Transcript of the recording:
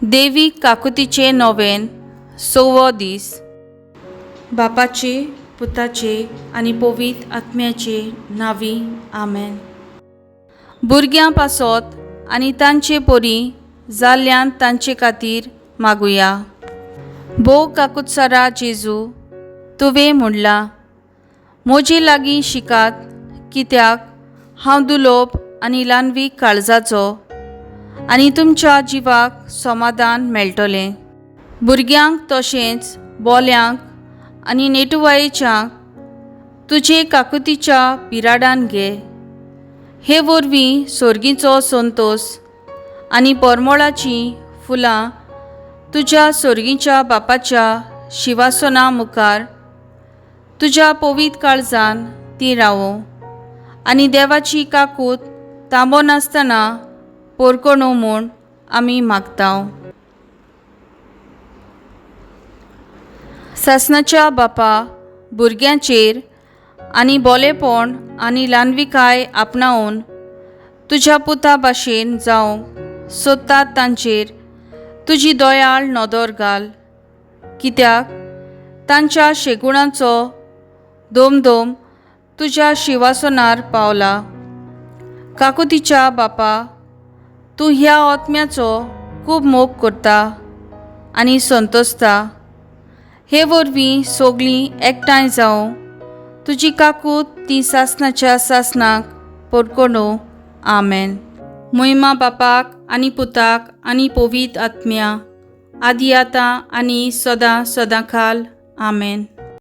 देवी काकुतीचें नोवेन सवो दीस. बापाचे, पुताचे आनी पवित्र आत्म्याचे नांवी, आमेन. भुरग्यां पासत आनी तांचे परी जाल्ल्यान तांचे खातीर मागुया. भोव काकुत्सरा जेजू, तुवें म्हणलां, म्हजे लागीं शिकात, कित्याक हांव दुलोब आनी ल्हानवीक काळजाचो, आनी तुमच्या जिवाक समाधान मेळटलें. भुरग्यांक तशेंच बोल्यांक आनी नेटुवायेच्या तुजे काकुतीच्या बिराडान घे. हे वरवीं सोर्गीचो संतोस आनी परमळाचीं फुलां तुज्या सोर्गीच्या बापाच्या शिवासना मुखार तुज्या पवित्र काळजान ती रावो आनी देवाची काकूत तांबो नासतना पोरकोणो म्हूण आमी मागता. सासणाच्या बापा, भुरग्यांचेर आनी बोलेपण आनी ल्हानविकाय आपणावन तुज्या पुता भाशेन जावंक सोदतात तांचेर तुजी दयाळ नदर घाल, कित्याक तांच्या शेगुणाचो दोमदोम तुज्या शिवासनार पावला. काकुतीच्या बापा, तूं ह्या आत्म्याचो खूब मोग करता आनी संतोसता. हे वरवीं सगळीं एकठांय जावं तुजी काकूत ती सासणाच्या सासणाक पोरकोणो. आमेन. मोहिमा बापाक आनी पुताक आनी पवित्र आत्म्या, आदी आतां आनी सदां सदां खाल. आमेन.